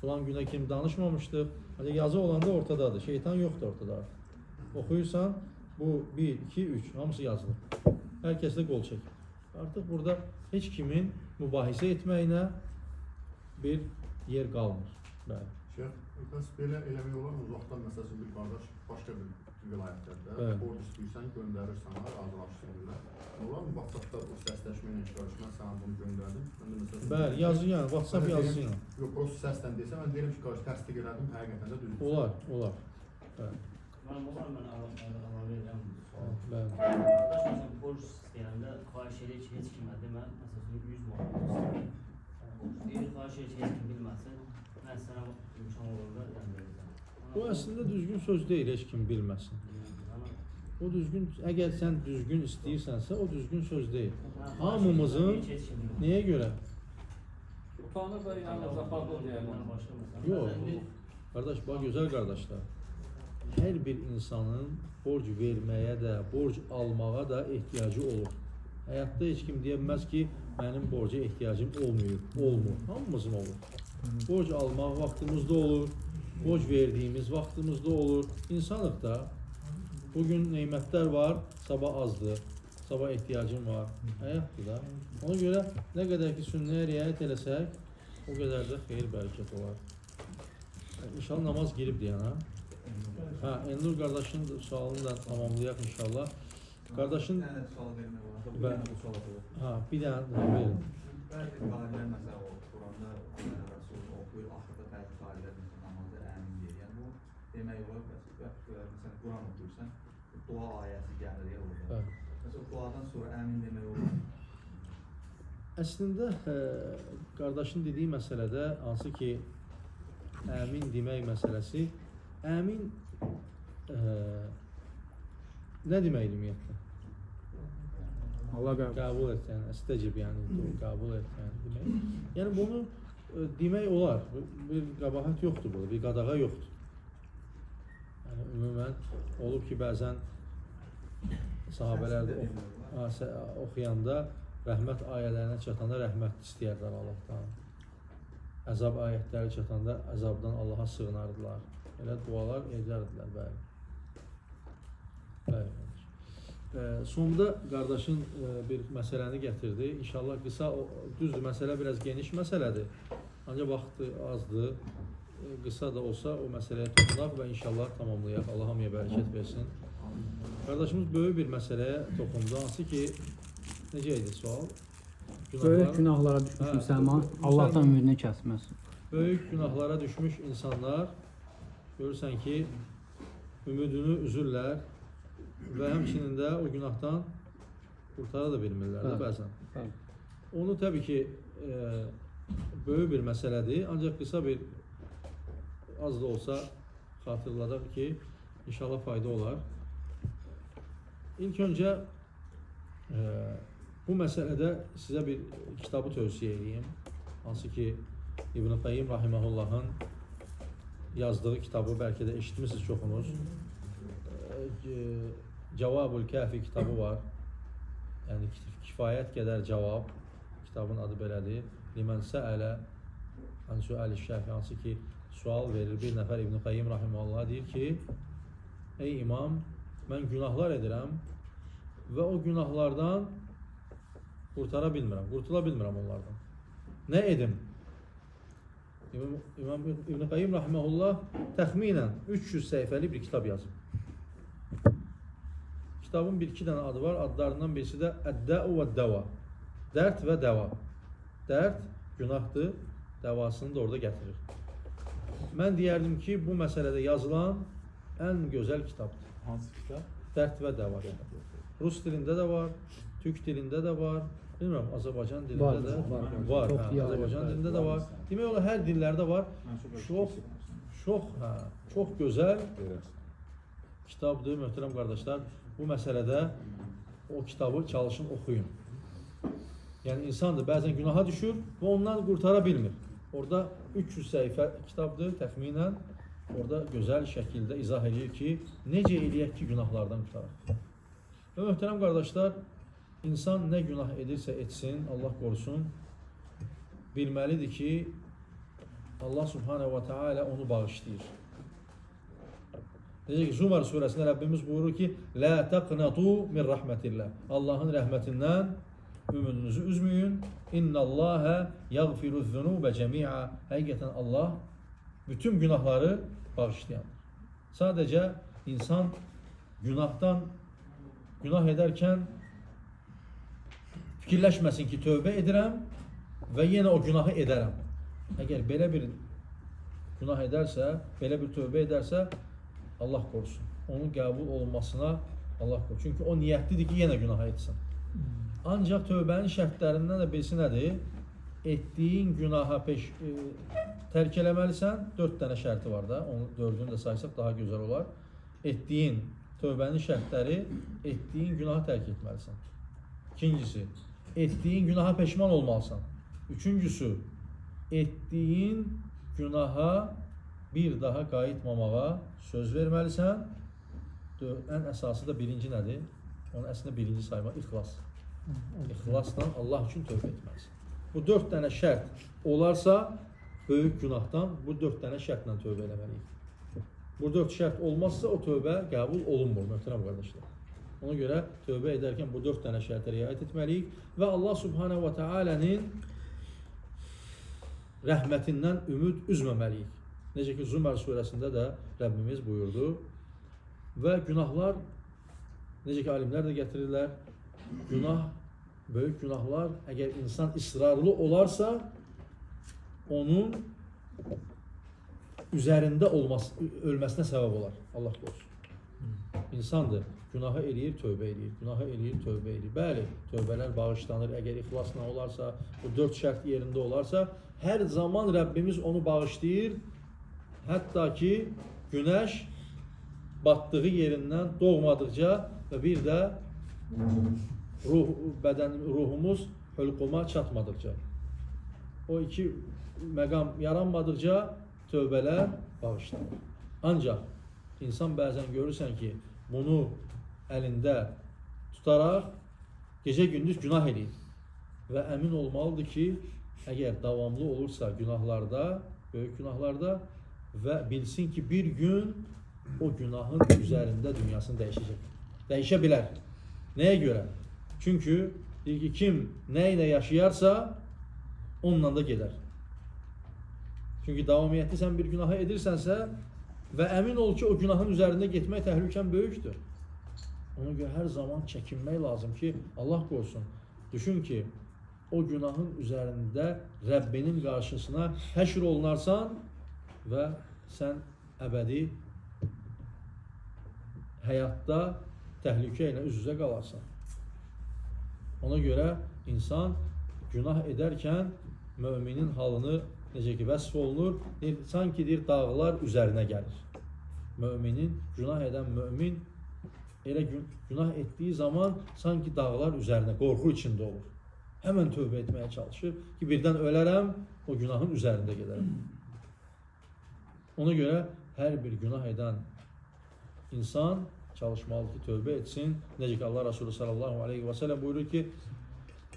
Filan günə kim danışmamışdıq. Ancaq yazı olanda ortadadır. Şeytan yoxdur ortada artıq. Oxuyursan, bu 1, 2, 3 hamısı yazılır. Hər kəs də qol çəkir. Artıq burada heç kimin mübahisə etməyinə bir yer qalmır. Bəli. Şeyx, bəs belə eləmək olarmı? Uzaqdan məsəl üçün bir qardaş başqa bir vilayətlərdə borc istəyirsən, göndərir sana, razılaşırsın belə. Olarmı WhatsApp-da o səsləşmə ilə ki, qardaş, mən sənə bunu göndərdim. Mən də məsəl üçün Bəli, yazı yəni, WhatsApp yazısı ilə. Yox, prosta səslə desə, mən deyirəm ki, qardaş, təsdiq elədim, həqiqətən də düzdür. Olar, olar. Bəli. Mənim olar, mən əlavə edirəm sual. Bəli. Qardaş, məsələn, borc istəyəndə xahiş edir ki, heç kimə demə, məsəl üçün 100 manat istəyir. Deyir, xahiş edir ki, heç kim bilməsin, mən sənə imkan olanda yəni verəcəm. Bu əslində düzgün söz deyil, heç kim bilməsin. O düzgün, əgər sən düzgün istəyirsənsə, o düzgün söz deyil. Hamımızın niyə görə? Utanır da yəni zapadlı deyərlər. Yox, qardaş, bax gözəl qardaşlar. Hər bir insanın borc verməyə də, borc almağa da ehtiyacı olur. Həyatda heç kim deyə bilməz ki, mənim borca ehtiyacım olmayıb, olmur. Hamımızın olur. Borc almaq vaxtımızda olur, borc verdiyimiz vaxtımızda olur. İnsanıq da. Bugün nemətlər var, sabah azdır. Sabah ehtiyacım var. Həyatdır da. Ona görə nə qədər ki sünnəyə riayət eləsək, o qədər də xeyir bərəkət olar. İnşallah namaz girib deyən, ha? Hə, Elnur qardaşın sualını da tamamlayaq inşallah. Qardaşın Bir dənə sual vermək olar. Bir Bəli. dənə bu suala cavab. Ha, bir dənə daha verin. Bəzi qarilər məsələn o Quranda Rəsul oxuyur, axırda bəzi qarilər məsələn namazda əmin deyir. Yəni bu demək olar məsələn Quran oxuyursan, dua ayəsi gəlir ya orada. Bəli. Məsələn duadan sonra əmin demək olar. Əslində qardaşın dediyi məsələdə hansı ki əmin demək məsələsi, əmin nə deməkdir ümumiyyətlə? Allah qəbul. Qəbul et, yəni əstəcib, yəni qəbul et, yəni demək. Yəni bunu demək olar. Bir qəbahət yoxdur burada, bir qadağa yoxdur. Yəni ümumən olub ki, bəzən sahabələr də oxuyanda rəhmət ayələrinə çatanda rəhmət istəyərdilər Allahdan. Əzab ayətləri çatanda əzabdan Allaha sığınardılar. Elə dualar edərdilər, bəli. Bəli. Sonda qardaşın bir məsələni gətirdi. İnşallah qısa, düzdür, məsələ biraz geniş məsələdir. Ancaq vaxt azdır. Qısa da olsa o məsələyə toxunaq və inşallah tamamlayaq. Allah hamıya bərəkət versin. Qardaşımız böyük bir məsələyə toxundu. Hansı ki, necə idi sual? Böyük günahlara düşmüş müsəlman Allahdan ümidini kəsməz. Böyük günahlara düşmüş insanlar görürsən ki, ümidini üzürlər və həmçinin də o günahdan qurtara da bilmirlər də bəzən. Bəli. Onu təbii ki, böyük bir məsələdir, ancaq qısa bir az da olsa xatırladaq ki, inşallah fayda olar. İlk öncə bu məsələdə sizə bir kitabı tövsiyə edeyim. Hansı ki, İbn-i Qayyim rahiməhullahın yazdığı kitabı bəlkə də eşitmişsiniz çoxunuz. Cavabul Kafi kitabı var. Yəni kifayət qədər cavab. Kitabın adı belədir. Limən səələ an suəli şəfi, hansı ki sual verir bir nəfər İbn-i Qayyim rahimehullah deyir ki, ey imam, mən günahlar edirəm və o günahlardan qurtara bilmirəm, qurtula bilmirəm onlardan. Nə edim? İmam İbn-i Qayyim rahimehullah təxminən 300 səhifəli bir kitab yazıb. Kitabın bir-iki dənə adı var. Adlarından birisi də Əd-də'u və dəva. Dərd və dəva. Dərd günahdır, dəvasını da orada gətirir. Mən deyərdim ki, bu məsələdə yazılan ən gözəl kitabdır. Hansı kitab? Dərd və dəva kitabı. Rus dilində də var, türk dilində də var, bilmirəm, Azərbaycan dilində Var, də var, var. Çox Hə, Azərbaycan dilində də var. Demək olar hər dillərdə var. Çox, hə, çox gözəl kitabdır, möhtərəm qardaşlar. Bu məsələdə o kitabı çalışın, oxuyun. Yəni insandır, bəzən günaha düşür və ondan qurtara bilmir. Orada 300 səhifə kitabdır təxminən. Orada gözəl şəkildə izah edir ki, necə eləyək ki, günahlardan qurtaraq. Və möhtərəm qardaşlar, insan nə günah edirsə etsin, Allah qorusun, bilməlidir ki, Allah Subhanahu və Teala onu bağışlayır. Necə ki, Zumar surəsində Rəbbimiz buyurur ki, Lə təqnatu min rəhmətillah. Allahın rəhmətindən ümidinizi üzməyin. İnnallâhe yəğfiru-zunubə cəmi'a. Həqiqətən Allah bütün günahları bağışlayandır. Sadəcə insan günahdan günah edərkən fikirləşməsin ki, tövbə edirəm və yenə o günahı edərəm. Əgər belə bir günah edərsə, belə bir tövbə edərsə, Allah qorusun. Onun qəbul olunmasına Allah qorusun. Çünki o niyyətlidir ki, yenə günah etsin. Ancaq tövbənin şərtlərindən də birisi nədir? Etdiyin günaha tərk eləməlisən. 4 dənə şərti var da. Onun 4-ünü də saysaq daha gözəl olar. Etdiyin tövbənin şərtləri, etdiyin günahı tərk etməlisən. İkincisi, etdiyin günaha peşman olmalısan. Üçüncüsü, etdiyin günaha bir daha qayıtmamağa söz verməlisən. Ən əsası da birinci nədir? Onu əslində birinci saymaq, ixlas. İxlasla Allah üçün tövbə etməlisən. Bu 4 dənə şərt olarsa, böyük günahdan bu 4 dənə şərtlə tövbə eləməliyik. Bu 4 şərt olmazsa o tövbə qəbul olunmur, möhtərəm qardaşlar. Ona görə tövbə edərkən bu 4 dənə şərtə riayət etməliyik və Allah Subhanahu və Teala'nın rəhmətindən ümid üzməməliyik. Necə ki, Zümər surəsində də Rəbbimiz buyurdu. Və günahlar, necə ki, alimlər də gətirirlər, günah, böyük günahlar, əgər insan israrlı olarsa, onun üzərində olması, ölməsinə səbəb olar. Allah qorusun. İnsandır, günahı eləyir, tövbə eləyir, günahı eləyir, tövbə eləyir. Bəli, tövbələr bağışlanır. Əgər ixlasla olarsa, bu 4 şərt yerində olarsa, hər zaman Rəbbimiz onu bağışlayır. Hətta ki, günəş batdığı yerindən doğmadıqca və bir də ruhumuz hülquma çatmadıqca. O iki məqam yaranmadıqca tövbələr bağışlanır. Ancaq insan bəzən görürsən ki, bunu əlində tutaraq gecə-gündüz günah eləyir. Və əmin olmalıdır ki, əgər davamlı olursa günahlarda, böyük günahlarda və bilsin ki, bir gün o günahın üzərində dünyasını dəyişəcək. Dəyişə bilər. Nəyə görə? Çünki deyir ki, kim nə ilə yaşayarsa, onunla da gedər. Çünki davamiyyətli sən bir günahı edirsənsə və əmin ol ki, o günahın üzərində getmək təhlükən böyükdür. Ona görə hər zaman çəkinmək lazım ki, Allah qorusun. Düşün ki, o günahın üzərində Rəbbinin qarşısına həşr olunarsan və sən əbədi həyatda təhlükə ilə üz-üzə qalarsan. Ona görə insan günah edərkən müminin halını necə ki vəsf olunur, deyir, sanki deyir, dağlar üzərinə gəlir. Müminin, günah edən mümin elə günah etdiyi zaman sanki dağlar üzərinə, qorxu içində olur. Həmən tövbə etməyə çalışır ki, birdən ölərəm, o günahın üzərində gedərəm. Ona görə hər bir günah edən insan çalışmalıdır ki, tövbə etsin. Necə ki, Allah Resulü sallallahu aleyhi və səlləm buyurur ki,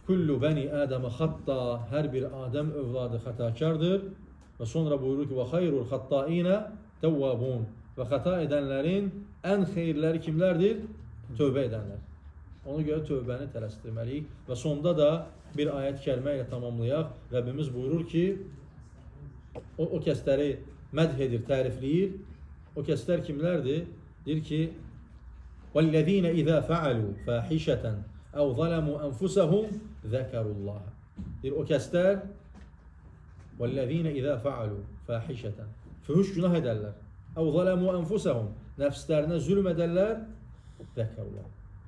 Kullu bəni Adəmə xatta, hər bir Adəm övladı xətakardır. Və sonra buyurur ki, və xeyrul xattainə təvvabun. Və xəta edənlərin ən xeyirləri kimlərdir? Tövbə edənlər. Ona görə tövbəni tələsdirməliyik. Və sonda da bir ayət kəlmə ilə tamamlayaq. Rəbbimiz buyurur ki, o kəsləri mədh edir, tərifləyir. O kəslər kimlərdir? Deyir ki, وَالَّذ۪ينَ اِذَا فَعَلُوا فَاحِشَةً اَوْ ظَلَمُوا أَنْفُسَهُمْ ذَكَرُوا اللّٰهَ. Deyir, o kəslər وَالَّذ۪ينَ اِذَا فَعَلُوا فَاحِشَةً Fühüş günah edərlər. اَوْ ظَلَمُوا أَنْفُسَهُمْ Nəfslərinə zülm edərlər. ذَكَرُوا اللّٰهَ.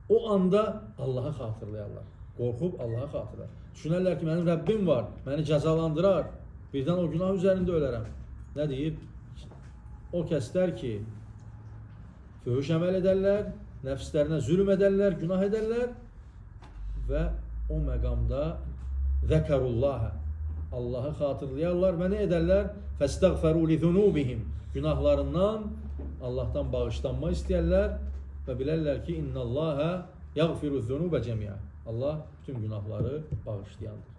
O anda Allahı xatırlayarlar. Qorxub Allahı xatırlar. Düşünərlər ki, mənim Rəbbim var, məni cəzalandırar. Birdən o günah üzərində ölərəm. Nə deyir? O kəslər ki, fühüş əməl edərlər, nəfslərinə zülm edərlər, günah edərlər və o məqamda zəkərullahə, Allahı xatırlayarlar və nə edərlər? Fəstəğfəru li-zunubihim. Günahlarından Allahdan bağışlanma istəyərlər və bilərlər ki, innallahə yəğfiru-zunubə cəmiə. Allah bütün günahları bağışlayandır.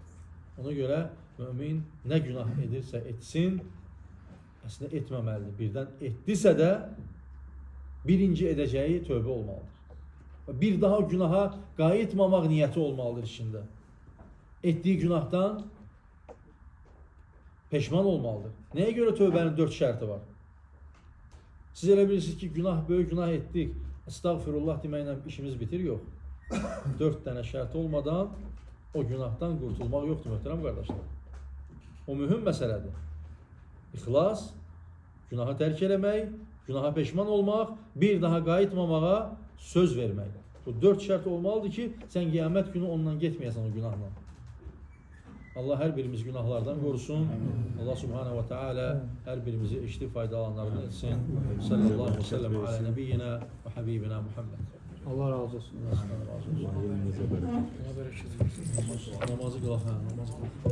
Ona görə mümin nə günah edirsə etsin, əslində etməməlidir. Birdən etdisə də birinci edəcəyi tövbə olmalıdır. Bir daha günaha qayıtmamaq niyyəti olmalıdır içində. Etdiyi günahdan peşman olmalıdır. Nəyə görə tövbənin 4 şərti var? Siz elə bilirsiniz ki, günah, böyük günah etdik, estağfirullah deməklə işimiz bitir, yox. 4 dənə şərt olmadan o günahdan qurtulmaq yoxdur, möhtərəm qardaşlar. O mühüm məsələdir. İxlas, günahı tərk eləmək, günaha peşman olmaq, bir daha qayıtmamağa söz vermək. Bu 4 şərt olmalıdır ki, sən qiyamət günü ondan getməyəsən o günahla. Allah hər birimizi günahlardan qorusun. Allah subhanahu ve teala hər birimizi eşidib faydalananlardan etsin. Sallallahu aleyhi ve sellem ala nəbiyyina və habibina Muhammed. Allah razı olsun. Allah razı olsun. Allah bərəkət versin. Namazı qılaq, hə, namazı qılaq.